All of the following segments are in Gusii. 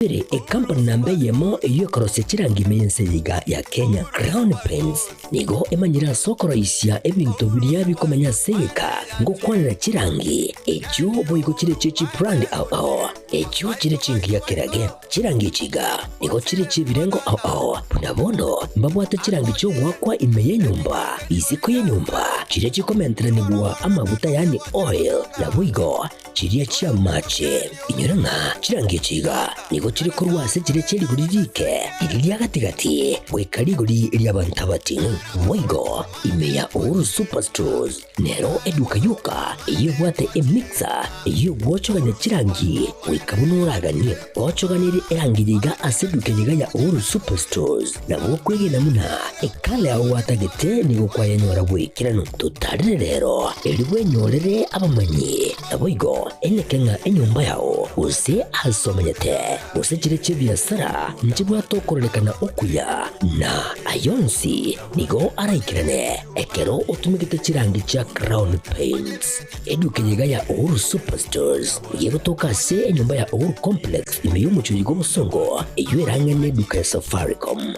Ere ekampani namba eyemo eyio ekorosia chirangi ime y'ense eye iga ya Kenya, Crown Paints, nigo emanyire ase okoroisia ebinto biria bikomenya ase egeka ngokwanera chirangi echio boigo chire chie chibrand ao ao echio chire chingiya kerage. Chirangi echi iga nigo chire chi'ebirengo ao ao buna bono mbabwate chirangi chi'ogoakwa ime y'enyomba, isiko y'enyomba, chiria chikomenteranigwa amaguta yaani oil, naboigo Chiria chi'amache. Inyora ng'a chirangi echi iga nigo chire korwa ase chiria chie rigori riike, riria ria gati-gati, goika rigori ri'abanto abating'u. Boigo, ime ya Uhuru Superstores nero eduka yoka eyio ebwate emixer eyio egwochogania chirangi goika buna oraganie. Gochoganerie erangi eye iga ase eduka eye iga ya Uhuru Superstores, nabo okwegena buna ekala yao gwatagete nigo kwayenyora bw'ekeranu. Totarere rero, erio bwenyorere abamanyi, naboigo eneke ng'a enyomba yao, gose aase omenyete, gose chire chi'ebiasara nchibwate okororekana okuya, na aya onsi nigo araikerane ekero otumegete chirangi chia Crown Paints. Eduka eye iga ya Uhuru Superstores nigo egotoka ase enyomba ya Uhuru Complex ime y'omochie oyo bw'obosongo, eyio erang'e neduka ya Safaricom.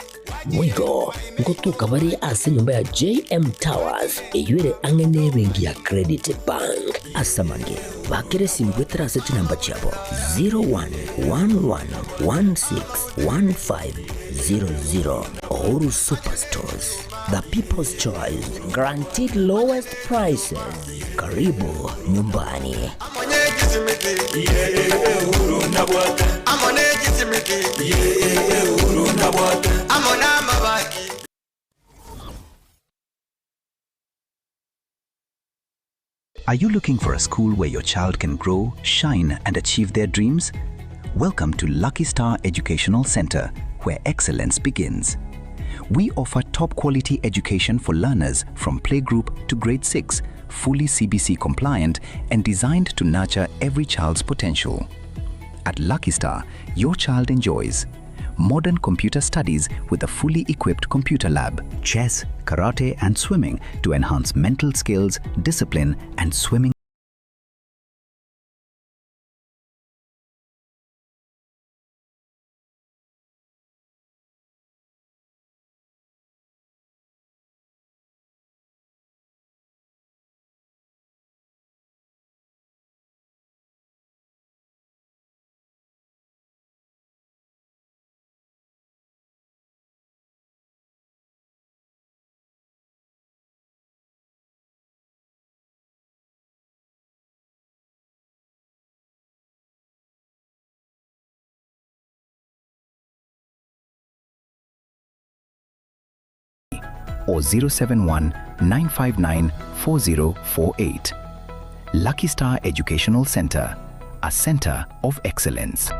Boigo ngotoka bare ase enyomba ya JM Towers eyio ere ang'e nebenki ya Credit Bank. Ase amange, bakera esimi goetera ase chinamba chiabo 0111161500. Uhuru Superstores, the people's choice, guaranteed lowest prices. Karibu nyumbani. Are you looking for a school where your child can grow, shine, and achieve their dreams? Welcome to Lucky Star Educational Center, where excellence begins. We offer top quality education for learners from playgroup to grade 6, fully CBC compliant and designed to nurture every child's potential. At Lucky Star, your child enjoys modern computer studies with a fully equipped computer lab, chess, karate, and swimming to enhance mental skills, discipline, and swimming. or 071 959 4048. Lucky Star Educational Center, a center of excellence.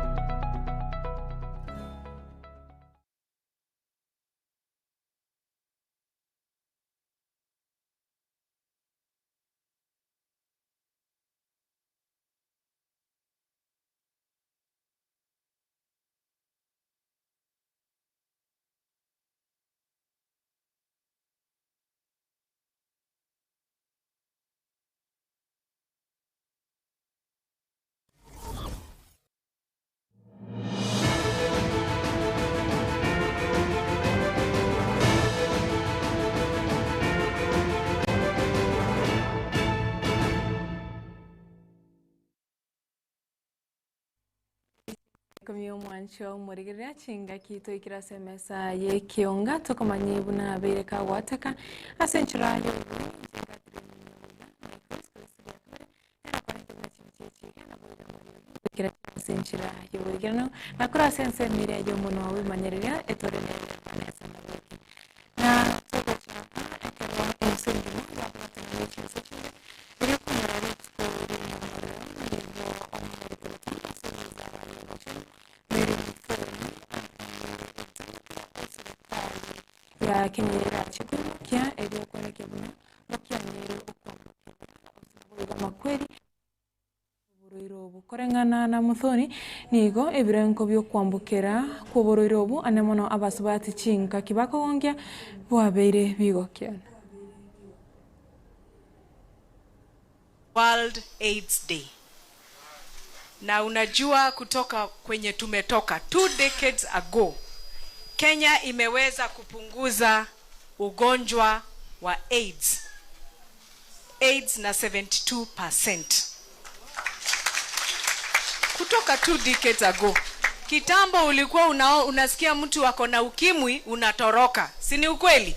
Ikomi omwancho omorigereria chingaki toikire ase emesa y'ekionga tokomanye buna abeire kagwateka ase enchera y'obobe ase enchera y'oboikeranu na korwa ase ensemo eria y'omonwa bw'emanyereria etore nere Vanessa Magoki. Na togochaka ekero ense engima yabwatana ne chinse chinde, erio konyora rituko ri'omorero nigo omorekoroto ase wizara y'obochenu Mary Muthoni akoire etukia eserekari ya Kenya erache koimokia erio koenekia buna mokianyire okwambokerwa gose naboigo amakweri. Oborwaire obo. Koreng'ana na Muthoni, nigo ebirengo bi'okwambokera kw'oborwaire obo ane mono abasubati chingaki bakogonkia bwabeire bigokiana. World AIDS Day. Na unajua kutoka kwenye tumetoka 2 decades ago, Kenya imeweza kupunguza ugonjwa wa AIDS na 72% kutoka 2 decades ago. Kitambo ulikuwa unasikia mtu ako na ukimwi unatoroka, si ni ukweli?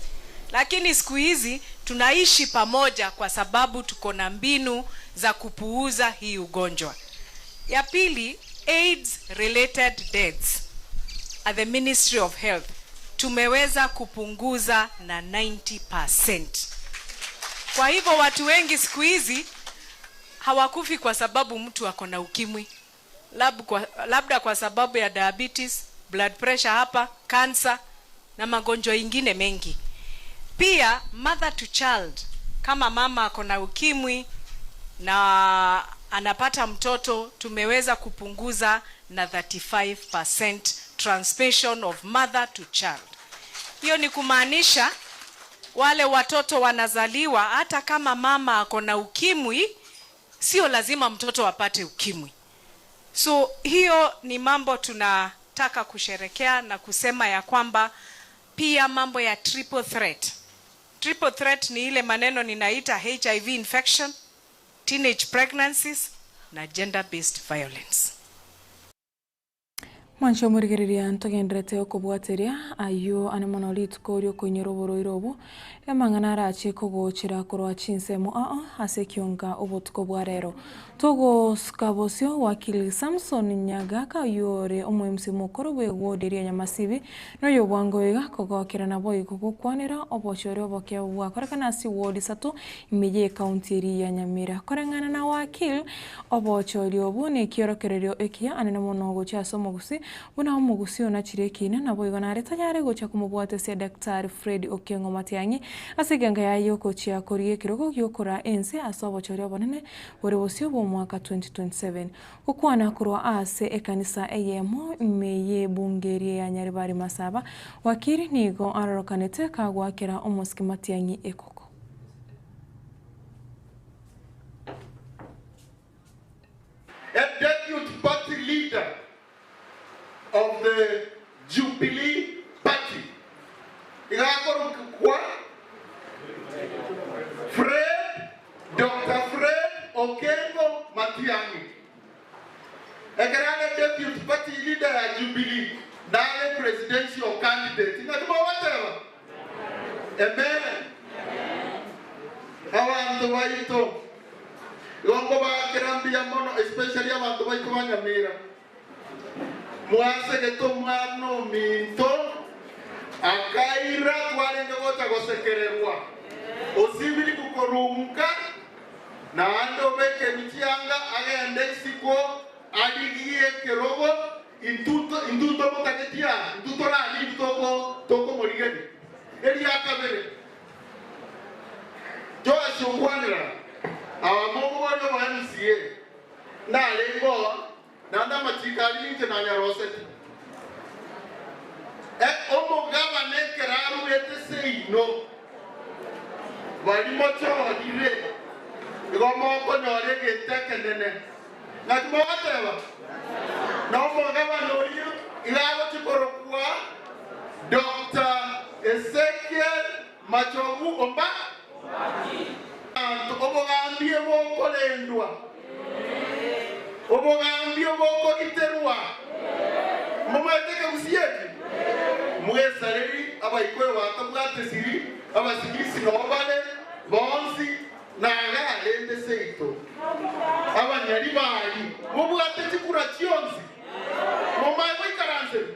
Lakini siku hizi tunaishi pamoja kwa sababu tuko na mbinu za kupuuza hii ugonjwa. Ya pili, AIDS related deaths at the Ministry of Health tumeweza kupunguza na 90%. Kwa hivyo watu wengi siku hizi hawakufi kwa sababu mtu ako na ukimwi, labda kwa sababu ya diabetes, blood pressure hapa, cancer na magonjwa ingine mengi. Pia mother to child, kama mama ako na ukimwi na anapata mtoto, tumeweza kupunguza na 35% transmission of mother to child. Hiyo ni kumaanisha wale watoto wanazaliwa hata kama mama ako na ukimwi, sio lazima mtoto apate ukimwi. So hiyo ni mambo tunataka kusherekea na kusema ya kwamba pia mambo ya triple threat. Triple threat ni ile maneno ninaita HIV infection, teenage pregnancies na gender based violence. Mwanche omorigereria ntogenderete okobwateria aywo ane mono rituko riokoinyora oborwaire obo, amang'ana arache kogochera korwa chinsemo ao ase ekionga obotuko bwa rero. Togosuka bosio wakili Samson Nyagaka oywo ore omoemsi omokoro bwa eward eria Nyamasibi, na oyo bwango iga kogokera naboigo gokwanera obochore oboke bwakorekana ase eward isato ime ya ecounty eria ya Nyamira. Koreng'ana na wakili, obochori obwo na ekiorokererio ekiya anene mono gochia ase omogusi buna omogusi onachire ekina naboigo nare tayari gochia komobwatesia Daktari Fred Okengo Matiang'i ase egenka yaye ogochia koria ekerogo giokora ense ase obochori obonene bore bosio bwa omwaka 2027. Gokwana korwa ase ekanisa eyemo ime ya ebunge eria ya Nyaribari Masaba, wakili nigo arorokanete kagwakera omosike Matiang'i ekoko. A deputy party leader of the Jubilee Party iga akorokwa Fred, Doctor Fred Okengo Matiang'i. Ekero are deputy party leader ya Jubilee nare presidential candidate. Ng'aki mogoteba? Amen. Abanto baito igo nkobakera mbuya mono especially abanto baito ba Nyamira. Mwasegete omwana ominto akaira twarenge gocha gosekererwa osibiri korunka naende obeke ebichianga agende isiko arigie ekerogo intwe intwe tomotagetie aa intwe torari intwe toko tokomorigeria. Eria kabere Joash okwanera aba mogoboria obo MCA narenge oo naende amachiko aria inche nanyarosete. E omogabane ekero arugete seino baria mochorire igo mokonyora egento ekenene. Naki mogoteba? Na omogabane oyio iga agochia korokwa Doctor Ezekiel Machogu Omba Obogambi bokorendwa, obogambi bokogiterwa. Momaete ekegusii eki? Mwesareri abaikoyo batabwate siri, abasigisi noo bare bonsi, na iga arende seito abanyaribari mobwate chikura chionsi, momae goikaransera.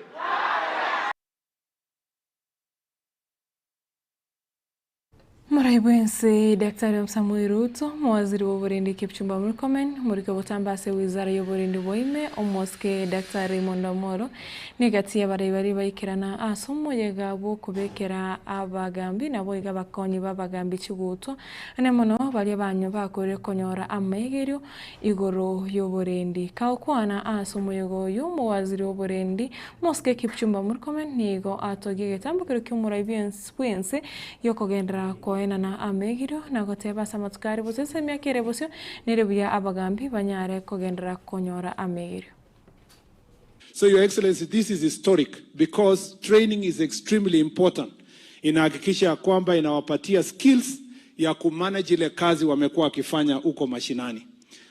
Morai bwense Daktari Samoei Ruto, Mowaziri bw'oborendi Kipchumba Murkomen, omoriki obotambe ase ewizara y'oborendi bwa ime, Omosike Daktari Raymond Omolo, negati y'abarai baria baikerana ase omoyega bw'okobekera abagambi naboigo abakonyi b'abagambi chigutwa, ane mono baria banywa bakorire konyora amaegerio igoro y'oborendi. Kagokwana ase omoyega oyio, Omowaziri bw'oborendi, Omosike Kipchumba Murkomen nigo atogia egetambo keria ki'omorai bwense gi'okogenderera koenana. Gotenana amegirio na goteba ase amatuko are bosio ase emiaka ere bosio, nere buya abagambi banyare kogenderera konyora amegirio. So Your Excellency, this is historic because training is extremely important. Inahakikisha ya kwamba inawapatia skills ya kumanage ile kazi wamekuwa wakifanya huko mashinani.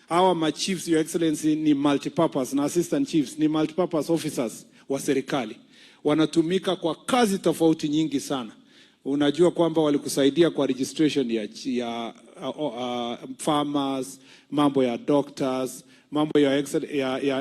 Hawa machiefs, Your Excellency, ni multipurpose na assistant chiefs ni multipurpose officers wa serikali, wanatumika kwa kazi tofauti nyingi sana. Unajua kwamba walikusaidia kwa registration ya farmers, mambo ya doctors, mambo ya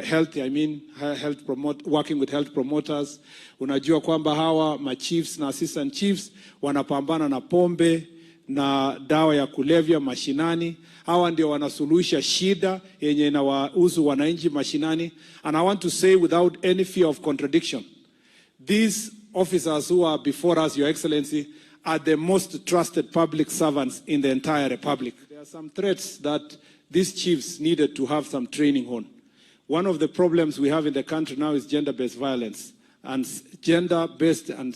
health, I mean, health promote, working with health promoters. Unajua kwamba hawa ma chiefs na assistant chiefs wanapambana na pombe na dawa ya kulevya mashinani. Hawa ndio wanasuluhisha shida yenye inawahusu wananchi mashinani. And I want to say without any fear of contradiction, these officers who are before us, Your Excellency, are the most trusted public servants in the entire republic. There are some threats that these chiefs needed to have some training on. One of the problems we have in the country now is gender-based violence and gender-based and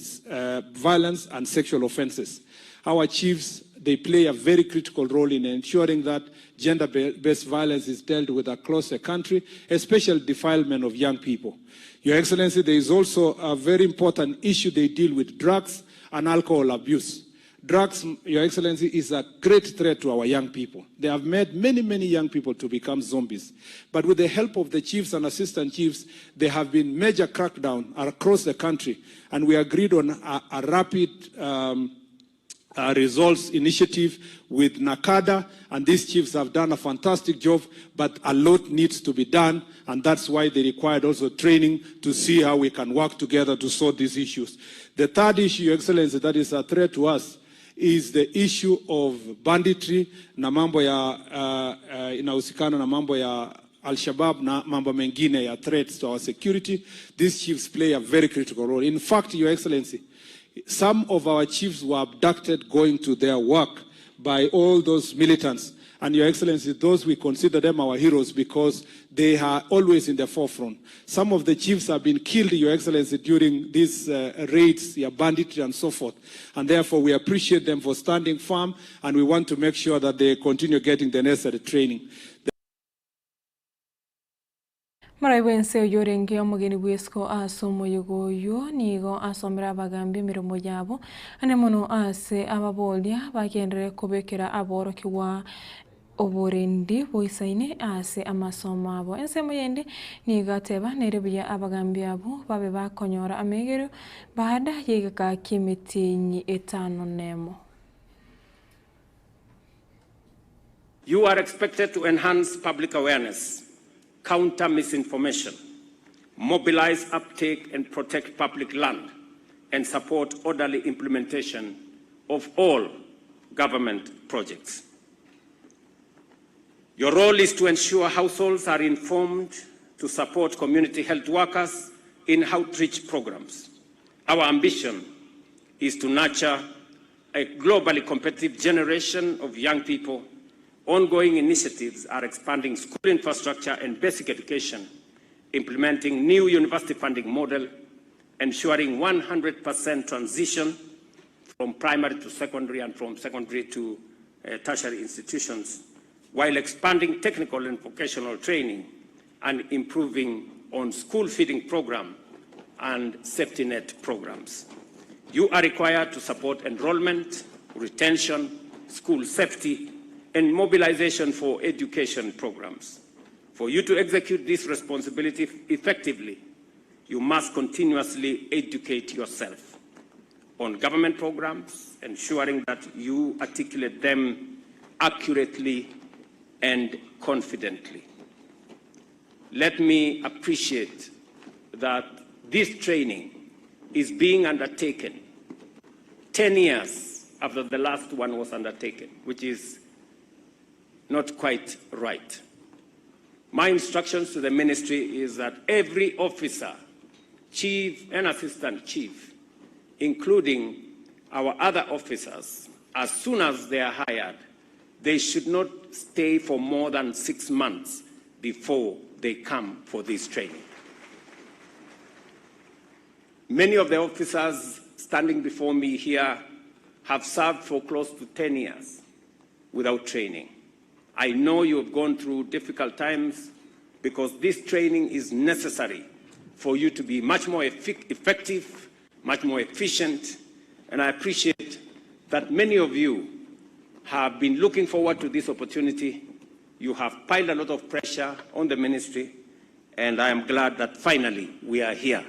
violence and sexual offenses. Our chiefs, they play a very critical role in ensuring that gender-based violence is dealt with across the country, especially defilement of young people. Your Excellency, there is also a very important issue they deal with drugs and alcohol abuse. Drugs, Your Excellency, is a great threat to our young people. They have made many, many young people to become zombies. But with the help of the chiefs and assistant chiefs, there have been major crackdown across the country. And we agreed on a rapid results initiative with NACADA, and these chiefs have done a fantastic job, but a lot needs to be done, and that's why they required also training to see how we can work together to sort these issues. The third issue, Your Excellency, that is a threat to us is the issue of banditry na mambo ya inahusikana na mambo ya Al-Shabaab na mambo mengine ya threats to our security. These chiefs play a very critical role. In fact, Your Excellency, some of our chiefs were abducted going to their work by all those militants. And Your Excellency, those we consider them our heroes because they are always in the forefront. Some of the chiefs have been killed, Your Excellency, during these raids, yeah, banditry and so forth. And therefore, we appreciate them for standing firm, and we want to make sure that they continue getting the necessary training. Morai bw'ense oyio orenge omogeni bw'esiko ase omoyega oyio nigo asomire abagambi emeremo yabo, ane mono ase ababoria bagenderere kobekera aborokigwa oborendi boisaine ase amasomo abo. Ensemo yende nigo ateba nere buya abagambi abwo babe bakonyora amegerio baada y'egeka ki'emetienyi etano nemo. You are expected to enhance public awareness, counter misinformation, mobilize uptake and protect public land, and support orderly implementation of all government projects. Your role is to ensure households are informed to support community health workers in outreach programs. Our ambition is to nurture a globally competitive generation of young people. Ongoing initiatives are expanding school infrastructure and basic education, implementing new university funding model, ensuring 100% transition from primary to secondary and from secondary to tertiary institutions, while expanding technical and vocational training and improving on school feeding program and safety net programs. You are required to support enrollment, retention, school safety, and mobilization for education programs. For you to execute this responsibility effectively, you must continuously educate yourself on government programs, ensuring that you articulate them accurately and confidently. Let me appreciate that this training is being undertaken 10 years after the last one was undertaken, which is not quite right. My instructions to the ministry is that every officer, chief and assistant chief, including our other officers, as soon as they are hired, they should not stay for more than 6 months before they come for this training. Many of the officers standing before me here have served for close to 10 years without training. I know you have gone through difficult times because this training is necessary for you to be much more effective, much more efficient, and I appreciate that many of you have been looking forward to this opportunity. You have piled a lot of pressure on the ministry, and I am glad that finally we are here.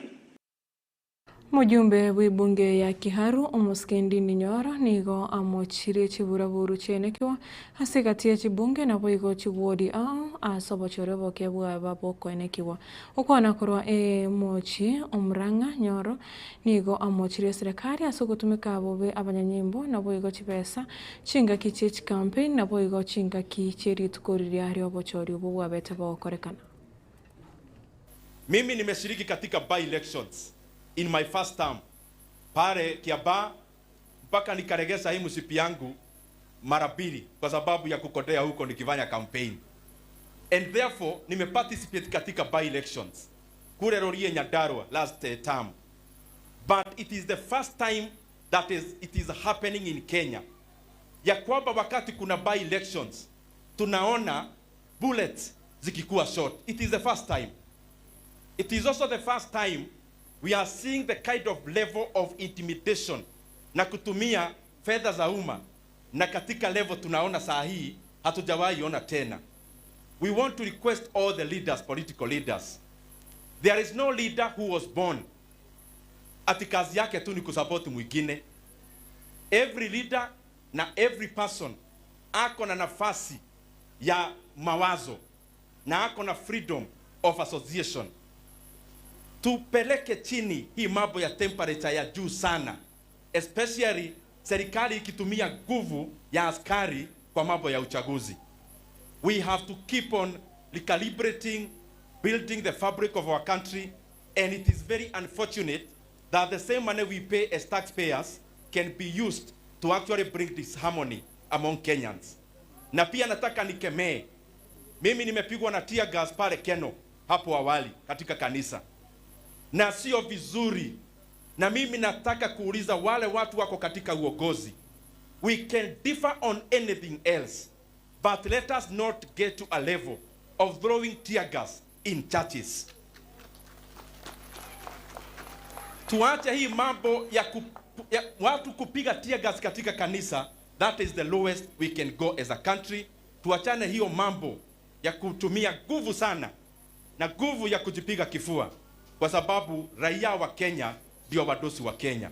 Omojumbe bw'ebunge ya Kiharu, Omosike Ndindi Nyoro nigo amochirie chiburaburu chiaenekigwa ase egati ye chibunge naboigo chiwodi ao ase obochori oboke bwaba bokoenekigwa. Okwana korwa emochie o Murang'a Nyoro nigo amochirie eserekari ase ogotumeka bobe abanyanyimbo naboigo chibesa chingaki chie chikampeini naboigo chingaki chie rituko riria riobochori obwo bwabete bogokorekana. Mimi nimeshiriki katika by elections in my first term pale Kiambaa mpaka nikaregesha hii msipi yangu mara mbili kwa sababu ya kukodea huko nikifanya campaign, and therefore nimeparticipate katika by elections kule Rurii Nyandarua last term, but it is the first time that is, it is happening in Kenya ya kwamba wakati kuna by elections tunaona bullets zikikuwa short. It is the first time. It is also the first time we are seeing the kind of level of intimidation na kutumia fedha za umma, na katika level tunaona saa hii hatujawahi ona tena. We want to request all the leaders, political leaders. There is no leader who was born ati kazi yake tu ni kusupport mwingine. Every leader na every person ako na nafasi ya mawazo na ako na freedom of association. Tupeleke chini hii mambo ya temperature ya juu sana, especially serikali ikitumia nguvu ya askari kwa mambo ya uchaguzi. We have to keep on recalibrating, building the fabric of our country, and it is very unfortunate that the same money we pay as taxpayers can be used to actually bring disharmony among Kenyans. Na pia nataka nikemee, mimi nimepigwa na tear gas pale Keno hapo awali katika kanisa, na sio vizuri. Na mimi nataka kuuliza wale watu wako katika uongozi, we can differ on anything else but let us not get to a level of throwing tear gas in churches. Tuache hii mambo ya, ya watu kupiga tear gas katika kanisa. That is the lowest we can go as a country. Tuachane hiyo mambo ya kutumia nguvu sana na nguvu ya kujipiga kifua, kwa sababu raia wa Kenya ndio wadosi wa Kenya.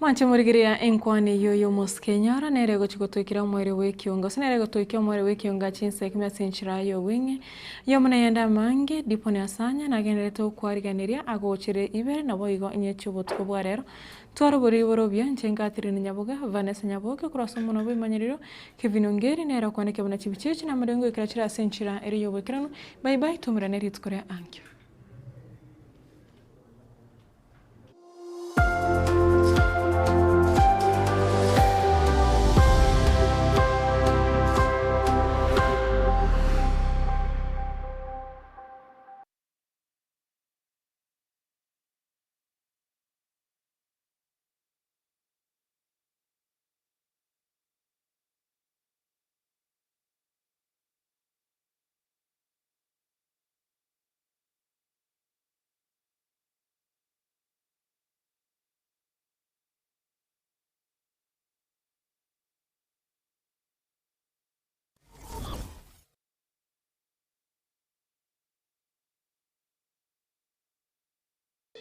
Mwanche morigereria enkwana eyio ya omosike Nyoro nere egochia gotoikera omwere bwa ekionga gose nere egotoikia omwere bwa ekionga chinsa ikomi ase enchera ya obweng'e ya omona yende amange Dipon Asanya nagenderete gokwariganeria agochere ibere naboigo inye chia obotuko bwa rero twara oboriri bore obuya inche Catherine Nyaboga Vanessa Nyaboke korwa ase omonwa bwa Kevin Ongeri nere okwaneka buna chibicha echi na amarengo goikera chire ase enchera ere ya oboikeranu bye bye tumerane rituko ria ankio.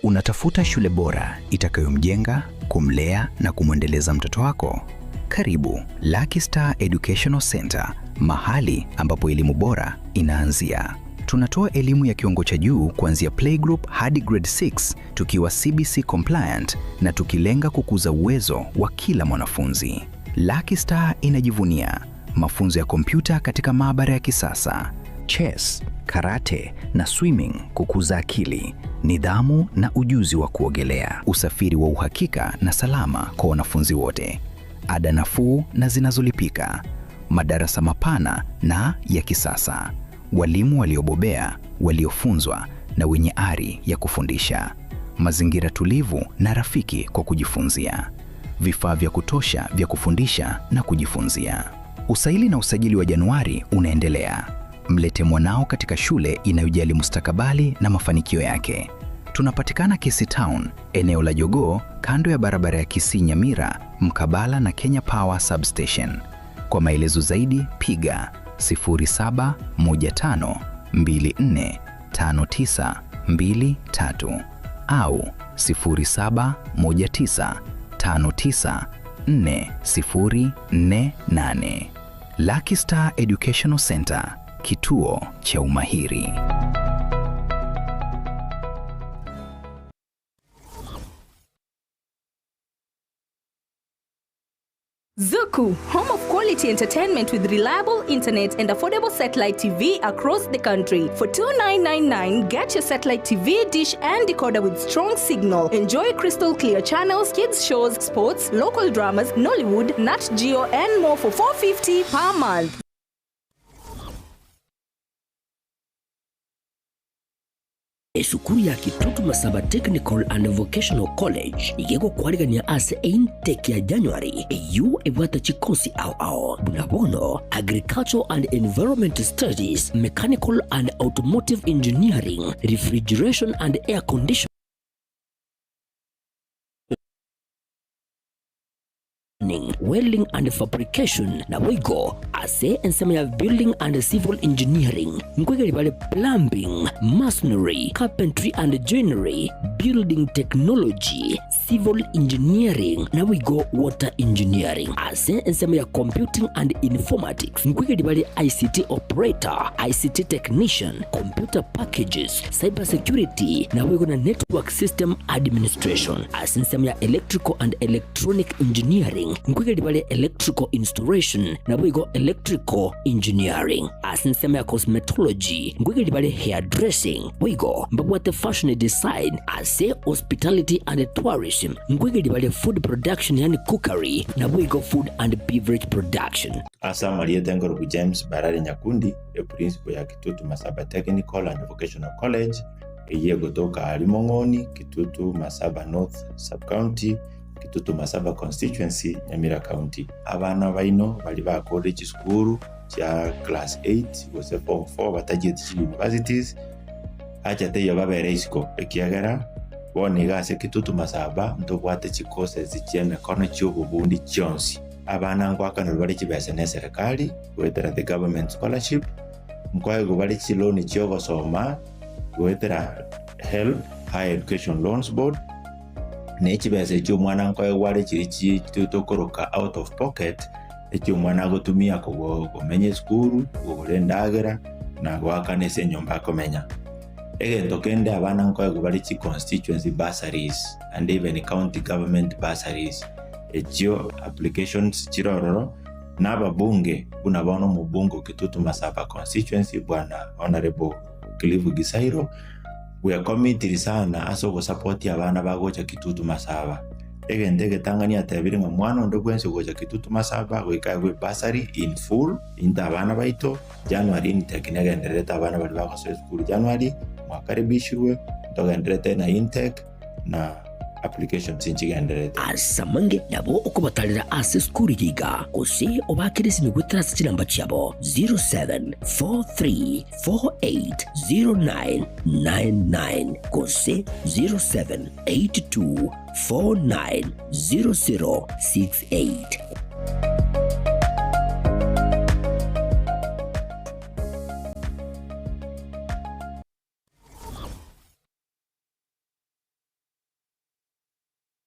Unatafuta shule bora itakayomjenga, kumlea na kumwendeleza mtoto wako? Karibu Lucky Star Educational Center, mahali ambapo elimu bora inaanzia. Tunatoa elimu ya kiwango cha juu kuanzia playgroup hadi grade 6 tukiwa CBC compliant na tukilenga kukuza uwezo wa kila mwanafunzi. Lucky Star inajivunia mafunzo ya kompyuta katika maabara ya kisasa, chess, karate na swimming kukuza akili, nidhamu na ujuzi wa kuogelea, usafiri wa uhakika na salama kwa wanafunzi wote, ada nafuu na zinazolipika, madarasa mapana na ya kisasa, walimu waliobobea, waliofunzwa na wenye ari ya kufundisha. Mazingira tulivu na rafiki kwa kujifunzia. Vifaa vya kutosha vya kufundisha na kujifunzia. Usaili na usajili wa Januari unaendelea. Mlete mwanao katika shule inayojali mustakabali na mafanikio yake. Tunapatikana Kisii Town, eneo la Jogoo, kando ya barabara ya Kisii Nyamira, mkabala na Kenya Power Substation. Kwa maelezo zaidi piga 0715245923 au 0719594048. Lucky Star Educational Center, kituo cha umahiri. Zuku, home of quality entertainment with reliable internet and affordable satellite TV across the country. For 2999, get your satellite TV, dish and decoder with strong signal. Enjoy crystal clear channels, kids shows, sports, local dramas, Nollywood, Nat Geo and more for 450 per month. Esukuru ya Kitutu Masaba Technical and Vocational College nigo egokwarigania ase eintake ya January eyio ebwate chikosi ao ao buna bono Agricultural and Environment Studies, Mechanical and Automotive Engineering, Refrigeration and Air Conditioning, Welding and Fabrication, naboigo ase ensemo ya Building and Civil Engineering nkoigeri bare Plumbing, Masonry, Carpentry and Joinery, Building Technology, Civil Engineering naboigo Water Engineering. Ase ensemo ya Computing and Informatics nkoigeri bare ICT Operator, ICT Technician, Computer Packages, Cyber Security naboigo na Network System Administration. Ase ensemo ya Electrical and Electronic Engineering nkoigeri bare Electrical Installation naboigo Electrical Engineering. Ase ensemo ya Cosmetology nkoigeri bare Hairdressing boigo mbabwate Fashion Design. Ase Hospitality and Tourism nkoigeri bare Food Production yaani Cookery naboigo Food and Beverage Production. Ase amarieta nkorokwa James Barare Nyakundi, eprinciple ya Kitutu Masaba Technical and Vocational College, eyio egotoka aria Mong'oni, Kitutu Masaba North Sub-County, Kitutu Masaba Constituency, Nyamira County. Abana baino baria bakorire chisukuru chia class eight gose form four batachieti chi universities, acha teiyo babere isiko ekiagera bono iga ase Kitutu Masaba ntobwate chicourses chi'emekono chi'obobundi chionsi. Abana ngoakanerwa bare chibesa neserikali goetera the government scholarship, nkoegwa bare chiloan chi'ogosoma goetera HELB, Higher Education Loans Board, ne chibesa echio omwana nkoegwa are chiria chi tokoroka out of pocket, echio omwana agotumia kogo komenya esukuru, kogora endagera, na goakana ase enyomba akomenya. Egento kende abana nkoegwa bare chi constituency bursaries and even county government bursaries, echio applications chire ororo, na ababunge buna bono omobunge o Kitutu Masaba constituency bwana Honourable Cliff Gisairo, bwekomitiri sana ase ogosupport abana bagocha Kitutu Masaba. Egento egetang'ani atebire ng'a mwana onde bwensi ogocha Kitutu Masaba goika aegwe bursary in full, into abana baito, January intake negendererete abana baria bagosoa esukuru January, mwakaribishirwe, ntogendererete na intake na applications nchigendererete. Ase amange nabo okobatarera ase esukuru eye iga, gose obaakere esimi goetera ase chinamba chiabo 0743480999 gose 0782490068.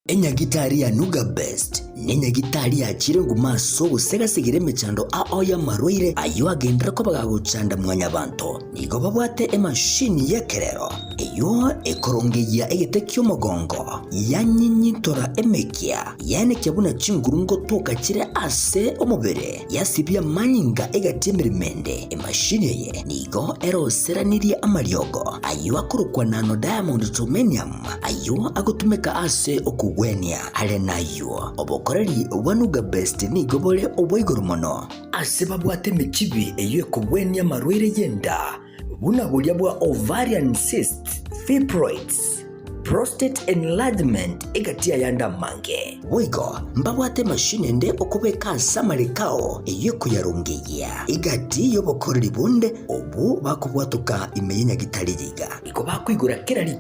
Enyagitari ya Nuga Best nenyagitari yachire nguma ase ogosegasegera emechando ao y'amarwaire ayio agenderere koba gagochanda mwanyabanto. Nigo babwate emashini y'ekerero eyio ekorongeyia egete ki'omogongo, yanyinyintora emekia, yaenekia buna chinguru ngotoka chire ase omobere, yasibia amanyinga egati y'emeremo ende. Emashini eye nigo eroseranirie amariogo ayio akorokwa nano diamond germanium, ayio agotumeka ase okogwenia. Are nayio, obokoreri bwa Nuga Best nigo bore obwa igoro mono. Ase babwate emechibi eyio ekogwenia amarwaire y'enda, buna boria bwa ovarian cysts, fibroids. Prostate enlargement egati y'ayande amange. Boigo mbabwate emashini ende okobeka ase amareko ao eyio ekoyarongeyia egati y'obokoreri bonde obwo bakobwatoka ime ye nyagitari iga. Igo bakoigora kera rituko.